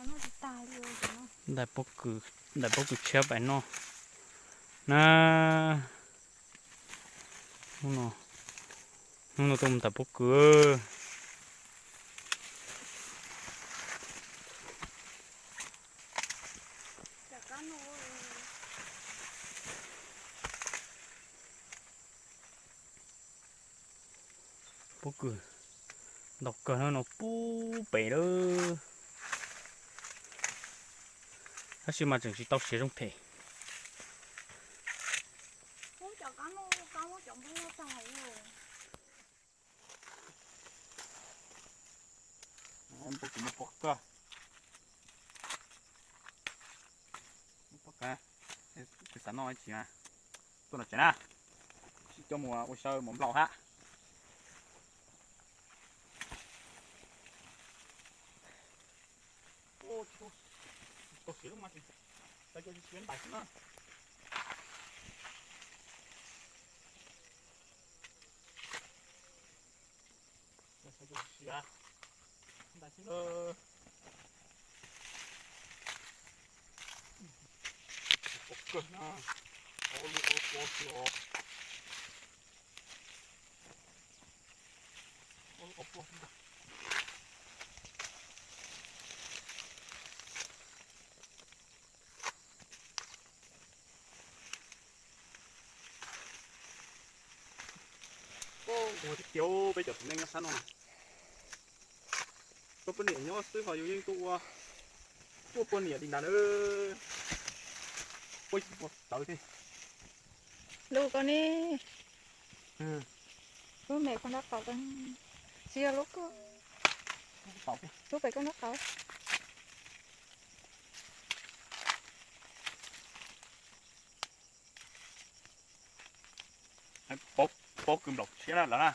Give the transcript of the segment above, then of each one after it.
Ntais pob kws, ntais pob kws tshiab pais noj na. Hnub no, hnub no tuaj mus ntais pob kws. Pob kws ntau kawg no, no puag pem lawm. Tab sis mas tseem tsis tau siav zoo phem. Pob kws, pob kws, xav noj tsis na, tuaj no tsev na, tsis coj mus ua saw mus nplaum hab. Pom kawg na, ob lub ob pob xwb os. Ob lub ob pob xwb ntag. Ua tiag tiag peb cov tus neej nyob sab no na. Koj poj niam nyob xwb ho yus yeej tuaj ua, tuaj poj niam li ntawd na. Ua ib tawv thiab. Lub ko ne, lub me koj nraub qaum ko, tsis yog lub ko, lub pem koj nraub qaum. Pob kws nplaum tshiab na lawm na.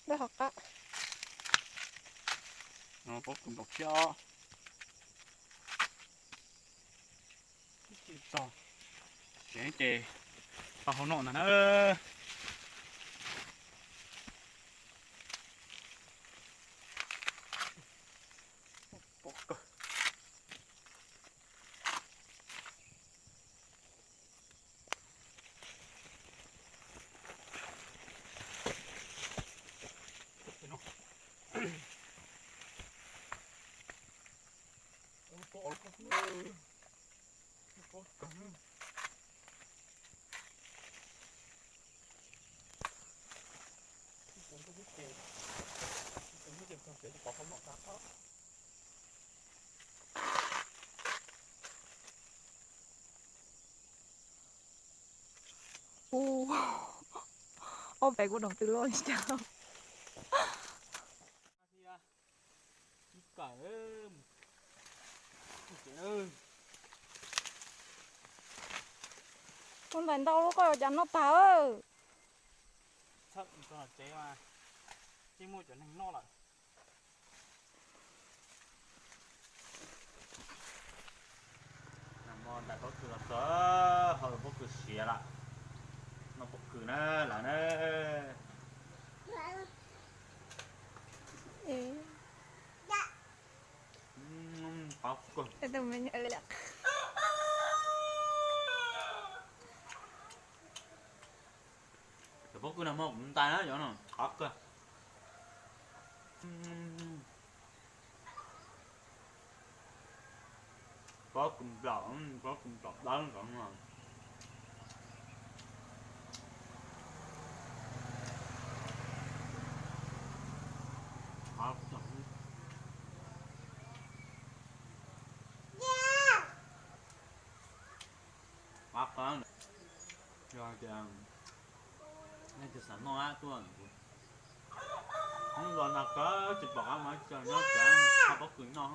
Lub hauv qab. Pob kws nplaum tshiab os. Tog, ces tau hau noj ntag na. Ub, ob peb kuv doos twg loj li cas. Tus ntawm ntau lub koj yuav cas noj tag. Txhawm tsev mas tsis muaj cov neeg noj lawm. Ntais pob kws los txog, hau pob kws siav lawm. Noj pob kws na lawm na. Qab kawg. Cov pob kws no mas kuv ntais na, cov no qab kawg. Pob kws nplaum, pob kws nplaum dawb nkaus no. Qab kawg. Qab kawg. Yog tias nej twg xav noj tuaj, hnub los nag kawg tsis pom qab mas nyob tsev nqa pob kws noj.